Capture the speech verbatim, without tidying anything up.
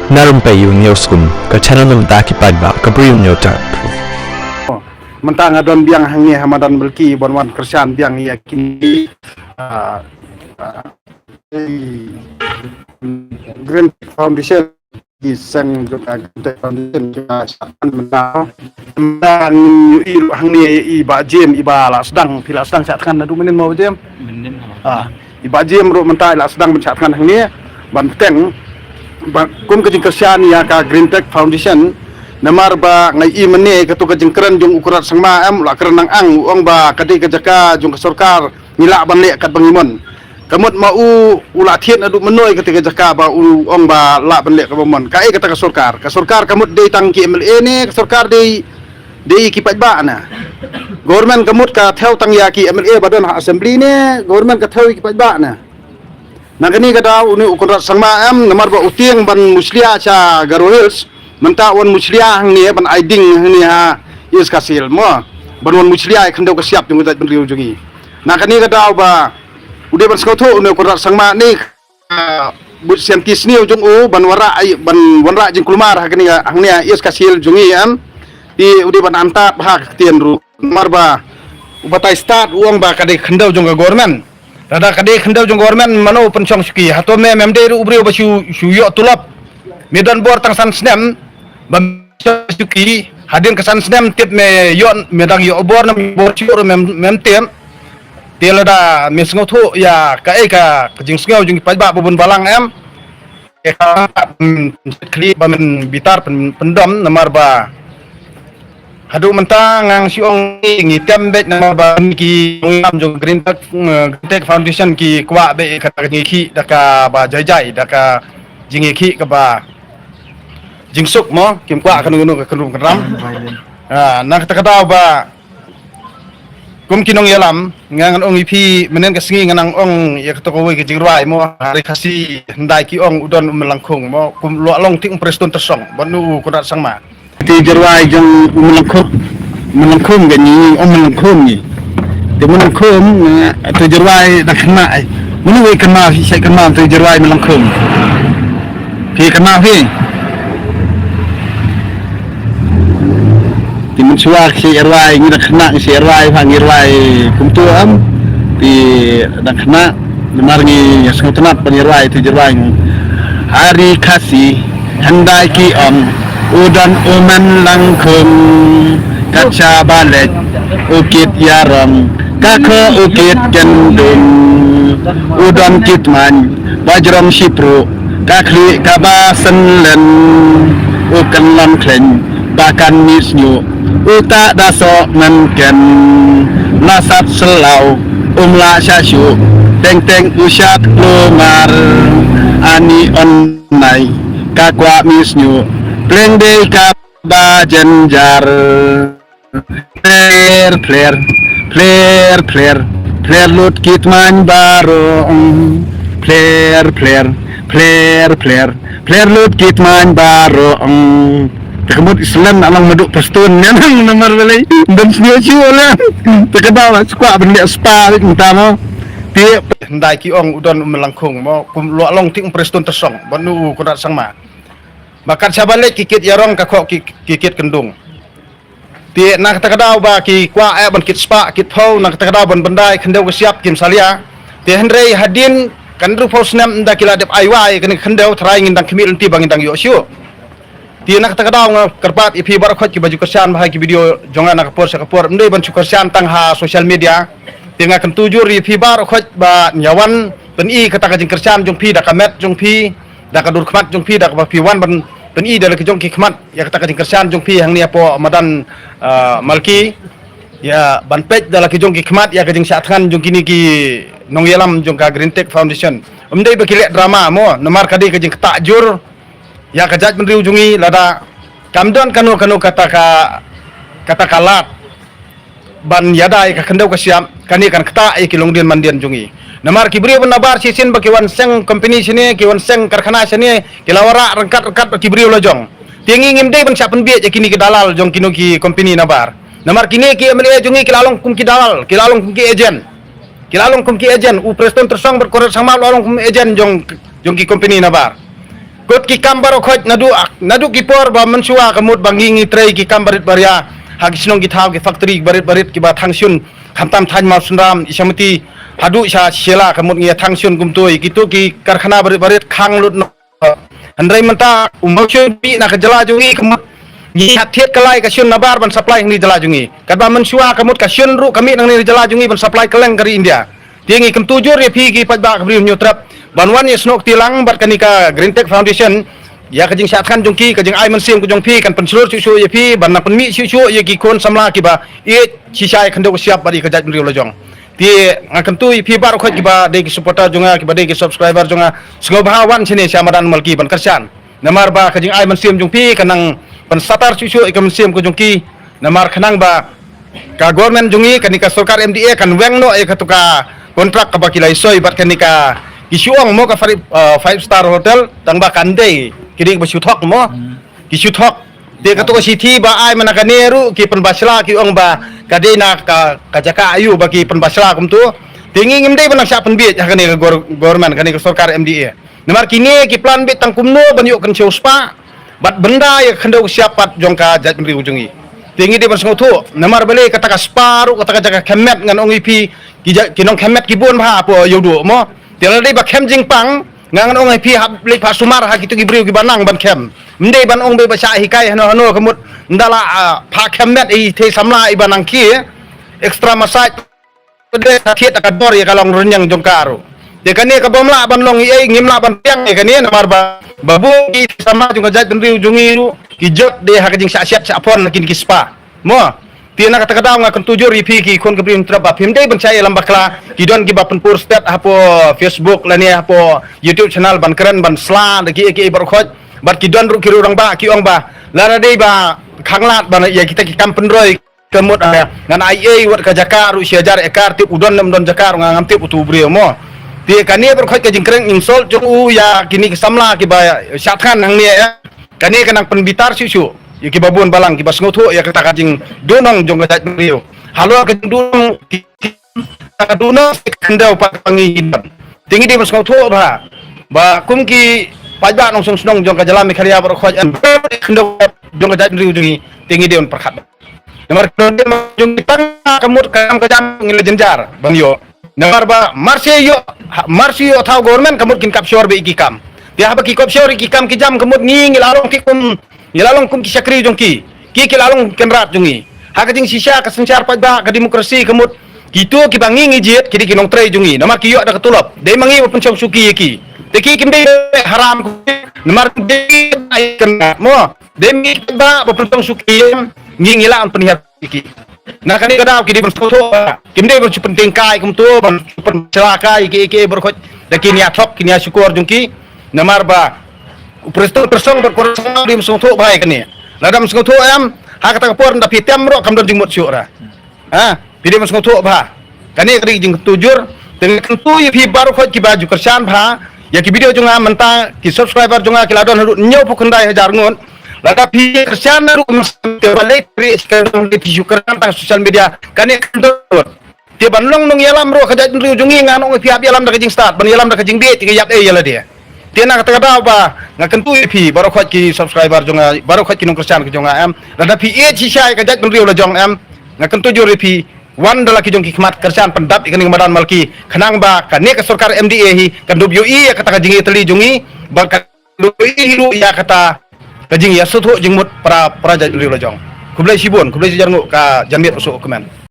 Na Rympei U Hynñiewskum, ka channel na bynta ki paidbah ka Bri U Hynñiewtrep. Mynta nga don biang hangne ha madan Malki ban wan kyrshan biang ïa kine, ah, ah, Green Tech Foundation, ki seng jong ka Green Tech Foundation ki ba shah thngan mynta. Mynta ngin ïohi ruh hangne i Bah Jem i ba la sdang, phi la sdang shah thngan naduh mynnin mo Bah Jem? Mynnin. Ah, i Bah Jem ruh mynta i la sdang ban shah thngan hangne ban bteng ba kum ka jingkyrshan ïa ka Green Tech Foundation. Namar ba nga i mynne katu ka jingkren jong u Conrad Sangma em, u la kren nang ang, u ong ba ka dei ka jaka jong ka sorkar, ngi lah ban leh katba ngi mon. Ka mut ma u, u la thied naduh mynno ïa kata ka jaka ba u ong ba lah ban leh kaba mon. Kaei kata ka sorkar? Ka sorkar ka mut dei tang ki M L A ne ka sorkar dei, dei ki paidbah ne? Government ka mut ka thew tang ïa ki M L A ba don ha assembly ne government ka thew ïa ki paidbah ne? Na kane ka daw une u Conrad Sangma em, namar ba u tieng ban mushlia sha Garo Hills, mynta wan mushlia hangne ban ai ding hangne ha East Khasi Hills mo, ban wan mushlia ïa ka khyndew ka shyiap jong ka jaitbynriew jong ngi. Na kane ka daw ba u dei ban sngewthuh une u Conrad Sangma ne, ah, bad scientist ne u jong u ban wanrah ai, ban wanrah jingkulmar ha kane ka, hangne ha East Khasi Hills jong ngi em. Te u dei ban antad bha ka ktien ruh. Namar ba u batai stad u ong ba ka dei khyndew jong ka government. Lada ka dei khyndew jong government, mano u pynshong shuki? Hato me mem dei ruh u briew ba shu, shu ïoh tulop? Me don bor tang san snem ba me shong shuki, hadien ka san snem tip me ïoh, me dang ïoh bor ne mem bor shuh ruh mem, mem tip. Te lada me sngewthuh ïa kaei ka, ka jingsngew jong ki paidbah ba bun balang em, ka, mm, khlieh ba men bitar pyn-, pyndom namar ba haduh mynta ngan shu ong ngi, ngi tem beit namar ba ngi ki nongïalam jong Green Tech, eh, Green Tech Foundation ki kwah beit kata ka jingïakhih da kaba jai jai, da ka jingïakhih kaba jingsuk mo, kim kwah kano kano ka kynrum kynram. Ah, na kata ka daw ba kum ki nongïalam, nga ngan ong ïa phi, mynnin ka sngi ngan nang ong ïa kato kawei ka jingrwai mo, ha ri Khasi hyndai ki ong u don u Myllangkhung mo, kum la long thik Prestone Tyrsong bad u Conrad Sangma. Te jingrwai jong u Myllangkhung, Myllangkhung ka ngi ong Myllangkhung ngi. Te Myllangkhung, eh, te jingrwai da khynnah ai. Mano wei kynmaw, shi kynmaw te jingrwai Myllangkhung? Phi kynmaw phi? Te mynshuwa ki shait rwai, ngi da khynnah ki shait rwai, pha ngi rwai kumto em. Te da khynnah, namar ngi sngewtynnat ban ïa rwai, te ïa rwai ngi. Ha ri Khasi hyndai ki ong, u don u Myllangkhung, kat shaba leit u kit ïarong, ka khoh u kit kyndung, u don ki tmaiñ ba jrong shipruh, ka khlieh kaba synlen, u kynlong khleiñ ba kan mih shñiuh, uta da soh mynken, la sat syllaw um lah shah shuh, teng teng u shad kulmar, ani on nai ka kwah mih shñiuh, pleng dei kaba jynjar. Phler, phler, phler, phler, phler lut ki tmaiñ baroh. Phler, phler, phler, phler, phler lut ki tmaiñ baroh. Te ka mut i Slen along Madu Prestone ne nang namar balei. Ym don sniew shuh leh. Te ka daw la skwah ban leh spa beit mynta mo. Te hyndai ki ong u don u Myllangkhung mo. Kum la long thik Prestone Tyrsong bad u Conrad Sangma. Ba kat shaba leit ki kit ïarong, ka khoh ki, ki kit kyndung. Te na kata ka daw ba ki kwah eh ban kit spah kit phew, na kata ka daw ban byndai khyndew ka shyiap kim salia. Te hynrei hadien ka hynriewphew snem ynda ki la dep ai wai kane ka khyndew, tharai ngin dang khmih lynti ba ngin dang ïoh shuh. Te na kata ka daw nga kyrpad ïa phi baroh khoit kiba ju kyrshan bha ïa ki video jong nga na ka por sha ka por, ym dei ban shu kyrshan tang ha social media. Te nga kyntu jur ïa phi baroh khoit ba ïa wan pyni kata ka jingkyrshan jong phi da ka met jong phi, da ka dur khmat jong phi, da kaba phi wan ban pyni da la ki jong ki khmat ïa kata ka jingkyrshan jong phi hangne hapoh madan, ah, Malki. Ïa ban peit da la ki jong ki khmat ïa ka jingshah thngan jong kine ki nongïalam jong ka Green Tech Foundation. Ym dei ba ki leh drama mo, namar ka dei ka jingktah jur ïa ka jaitbynriew jong ngi. Lada kam don kano kano kata ka, kata ka lad ban ïada ïa ka khyndew ka shyiap, kane kan ktah ïa ki longdien mandien jong ngi. Namar ki briew nabar shisien ba ki wan seng company shane, ki wan seng karkhana shane, ki la wanrah ryngkat ryngkat bad ki briew la jong. Te ngi ngim dei ban shah pynbiej ïa kine ki dalal jong kino ki company nabar. Namar kine ki M L A jong ngi ki la long kum ki dalal, ki la long kum ki agent. Ki la long kum ki agent, u Prestone Tyrsong bad Conrad Sangma la long kum agent jong, jong ki company nabar. Kut ki kam baroh khoit naduh, naduh ki por ba mynshuwa ka mut ba ngi ngi trei ki kam barit baria ha ki shnong ki thaw ki factory barit barit kiba thang shun, khamtam thaiñ Mawsynram, Ishamati, haduh sha Shella ka mut ngi thang shun kumto ïa kitu ki karkhana barit barit khang lut noh. Hynrei mynta u Mawshun phi na ka jylla jong ngi ka mut ngi hap thied ka lai ka shun nabar ban supply hangne jylla jong ngi. Katba mynshuwa ka mut ka shun ruh ka mih nangne jylla jong ngi ban supply kylleng ka ri India. Te ngi kyntu jur ïa phi ki paidbah ka Bri u Hynñiewtrep ban wan ïa snoh kti lang bad kane ka Green Tech Foundation ïa ka jingshah thngan jong ki, ka jingai mynsiem ka jong phi kan pynshlur shuh shuh ïa phi ban nang pynmih shuh shuh ïa ki khun samla kiba ïeit shisha ïa ka khyndew ka shyiap bad ïa ka jaitbynriew la jong. Te nga kyntu ïa phi baroh khoit kiba dei ki supporter jong nga, kiba dei ki subscriber jong nga, sngewbha wan shane sha madan Malki ban kyrshan. Namar ba ka jingai mynsiem jong phi kan nang pynsatar shuh shuh ïa ka mynsiem ka jong ki. Namar khnang ba ka government jong ngi, kane ka sorkar M D A kan weng noh ïa katu ka kontrak kaba ki la ïasoi bad kane ka, ki shu ong mo, ka five, eh, five star hotel, tang ba kan dei ki dei ba shu thok mo. Ki shu thok. Te katu ka shithi ba ai mana kane ruh ki pynbasla ki ong ba ka dei na ka, ka jaka aiu ba ki pynbasla kumtu. Te ngi ngim dei ban nang shah pynbiej ha kane ka gor-, government, kane ka sorkar M D A. Namar kine ki plan beit tang kumno ban ïoh kynshiew spah bad bynda ïa ka khyndew ka shyiap pat jong ka jaitbynriew jong ngi. Te ngi dei ban sngewthuh namar balei kata ka spah ruh, kata ka jaka khem met, ngan ong ïa phi, ki ja-, ki nongkhem met ki bun bha hapoh Ïewduh mo. Te lada dei ba khem jingpang, nga ngan ong ïa phi, hap leit phah sumar ha kitu ki briew kiba nang ban khem. Ym dei ban ong ba shah hikai hano hano ka mut ynda la, ah, phah khem met ïa i thei samla iba nang khie, extra massage, ka dei ka thied ka dor ïa ka long rynïeng jong ka ruh. Te kane ka bym lah ban long ei ei, ngim lah ban pdiang ïa kane namar ba, ba bun ki samla jong ka jaitbynriew jong ngi ruh ki jot de ha ka jingshah shet shah phon na kine ki spah. Mo. Te na kata ka daw nga kyntu jur ïa phi ki khun ka Bri u Hynñiewtrep ba phim dei ban shah ïalam bakla, ki don kiba pynpur stet hapoh Facebook lane hapoh YouTube channel ban kren ban sla da kiei kiei baroh khoit. Bad ki don ruh ki rangbah ki ong ba lada dei ba khanglad ban ïa kita ki kam pynroi ka mut, ah, ngan ai ei wat ka jaka ruh shi hajar ekar, tip u don ne ym don jaka ruh nga ngam tip utu u briew mo. Te kane baroh khoit ka jingkren insult jong u ïa kine ki samla kiba shah thngan hangne, eh. Kane ka nang pynbitar shuh shuh ïa kiba bun balang kiba sngewthuh ïa kata ka jingduhnong jong ka jaitbynriew. Halor ka jingduhnong ki, ka duhnong ka khyndew pat ka ngi don. Te ngi dei ban sngewthuh bha ba kum ki paidbah nongshong shnong jong ka jylla Meghalaya baroh khoit, em, khyndew jong ka jaitbynriew jong ngi, te ngi dei ban pyrkhat. Namar ka don jong ngi tang ka mut ka kam ka jam ngi la jynjar ban ïoh. Namar ba mar shu ïoh, ha, mar shu ïoh thaw government ka mut kin kap shor beit ïa ki kam. Te haba ki kap shor ïa ki kam ki jam ka mut ngi ngi la long ki kum, ngi la long kum ki shakri jong ki. Ki ki la long kynrad jong ngi. Ha ka jingshisha ka synshar paidbah ka demokrasi ka mut kito kiba ngi ngi jied ki dei ki nongtrei jong ngi. Namar ki ïoh da ka tulop. Dei ma ngi ba pynshong shuki ïa ki. Te ki kim dei haram, namar dei ai kynrad mo. Dei ma ngi ba, ba pynshong shuki ïa ngi, ngi lah ban pynhiar ïa ki. Na kane ka daw ki dei ban sngewthuh ba kim dei ban shu pyntyngkai kumto, ban shu pynshla kai ïa ki, ïa ki baroh khoit da ki nia thok, ki nia shukor jong ki. Namar ba u Prestone Tynsong bad Prestone Tynsong dei ban sngewthuh bha ïa kane. Lada ym sngewthuh em, ha kata ka por ynda phi tem ruh kam don jingmut shuh ra. Ha, phi dei ban sngewthuh bha. Kane ka dei ka jingkyntu jur. Te nga kyntu ïa phi baroh khoit kiba ju kyrshan bha ïa ki video jong nga mynta, ki subscriber jong nga ki la don haduh hynñiewphew khyndai hajar ngut. Lada phi kyrshan ruh mynta te balei te phi ju kyrshan tang social media. Kane ka kyntu jur. Te ban long nongïalam ruh ka jaitbynriew jong ngi, ngan ong ïa phi hap ïalam da ka jingstad, ban ïalam da ka jingbieit te ka ïap ei ïa lade. Te na kata ka daw ba nga kyntu ïa phi baroh khoit ki subscriber jong nga, baroh khoit ki nongkyrshan ka jong nga em. Lada phi ïeit shisha ïa ka jaitbynriew la jong em, nga kyntu jur ïa phi, wan da la ki jong ki khmat kyrshan pyndap ïa kane ka madan Malki, khnang ba kane ka sorkar M D A hi kan dup ïohi ïa kata ka jingïatylli jong ngi, ba kan dup ïohi ruh ïa kata ka jingïasngewthuh jingmut para, para jaitbynriew la jong. Khublei shibun, khublei shihajar nguh ka janmiet u Soh Kmen.